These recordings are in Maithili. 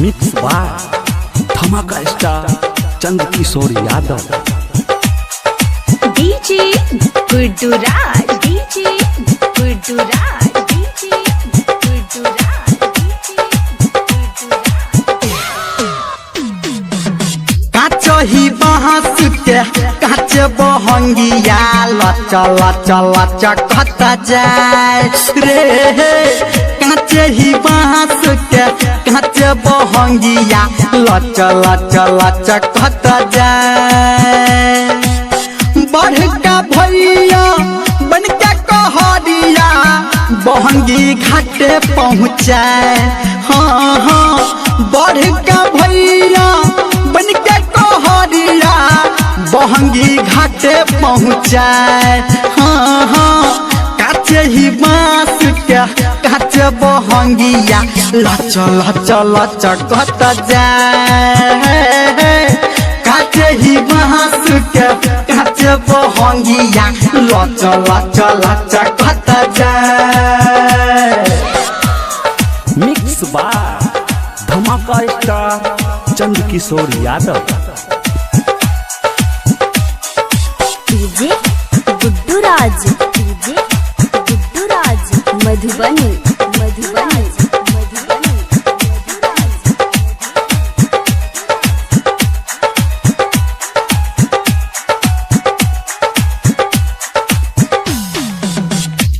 Mix by Dhamaka star Chandra Kishore Yadav. DJ Guddu Raj, DJ Guddu Raj, DJ Guddu Raj, DJ Guddu Raj. काचही बांस के काच बहंगिया लच लच लच कत जाए रे। काचही बांस के काच बहंगिया लच लच लच कत जाए। बड़का भैया बन के कहरिया बहंगी घाटे पहुँचाए। हाँ हाँ, बड़का भैया बन के कहरिया बहंगी घाटे पहुँचाए। हाँ हाँ, काचे ही बांस के काचे बहंगिया लच लच लच कत जाए। काचे ही बांस के काचे बहंगिया लच लच लच कत जाए। Mix by Dhamaka star Chandra Kishore Yadav. DJ Guddu Raj, DJ Guddu Raj, Madhubani, Madhubani, Madhubani.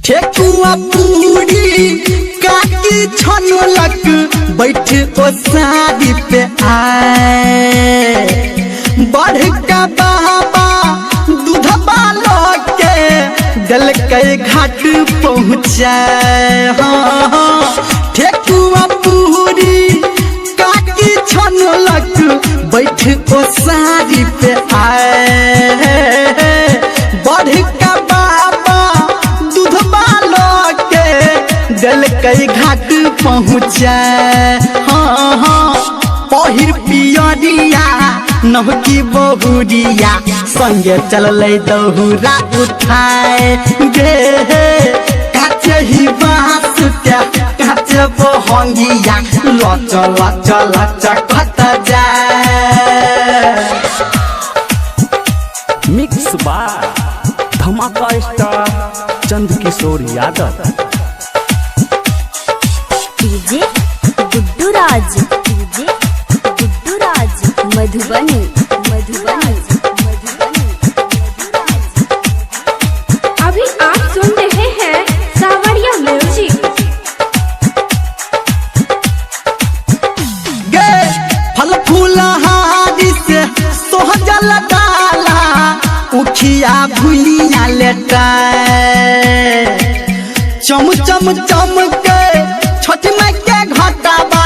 ठेकुआ पूरी काकी छनलक बैठ ओ साड़ी पे आए। बड़का बाबा दूधबा लके दलकै घाट पहुँचाए। हाँ हाँ, ठेकुआ पूरी काकी छनलक बैठ ओ साड़ी पे आए। बड़का बाबा दूधबा लके दलकै घाट पहुँचाए। हाँ हाँ, पहिर पियरिया नहकी बहुरिया संगे चललै दहुरा उठाए गे। काचे ही बांस के काचे बहंगिया लच लच लच कत जाए। Mix by Dhamaka star Chandra Kishore Yadav. DJ Guddu Raj, DJ Guddu Raj, Madhubani, Madhubani, Madhubani. अभी आप सुन रहे हैं सावरिया म्यूजिक। गे फल फूल हारी से सोहजल डाला उखिया भुइया लेटाए। चम चम चम के छठ माई के घटाबा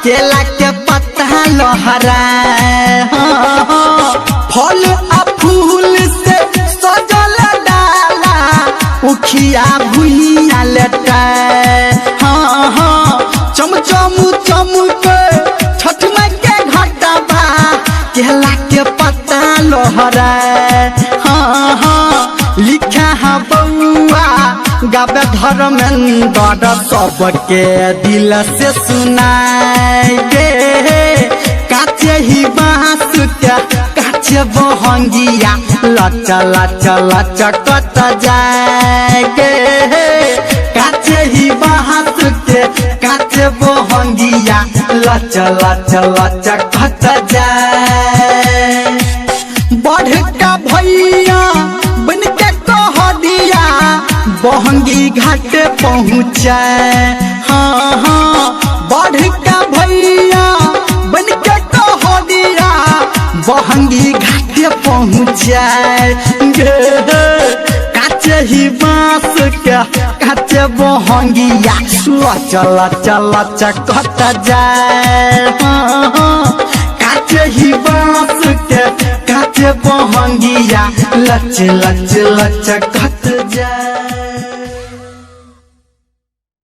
केला के पत्ता लहराए। हाँ हाँ, फल आ फूल से सजल डाला उखिया भुइया लेटाए। हाँ हाँ, चम चम चम के छठ माई के घटाबा केला के पत्ता लहराए। हाँ हाँ, लिखा है बउआ गावे धर्मेंद्र सबके दिल से सुनाए गे। काचे ही बांस के काचे बहंगिया लच लच लच कत जाए गे। काचे ही बांस के काचे बहंगिया लच लच लच कत जाए। बड़का भैया बन के कहरिया बहंगी घाट पहुँचाए। हाँ हाँ, बड़का भैया बन के कहरिया बहंगी घाट पहुँचाए गे। काचे ही बांस के काचे बहंगिया लच लच लच कत जाए। हाँ हाँ, काचे ही बांस के काचे बहंगिया लच लच लच कत जाए।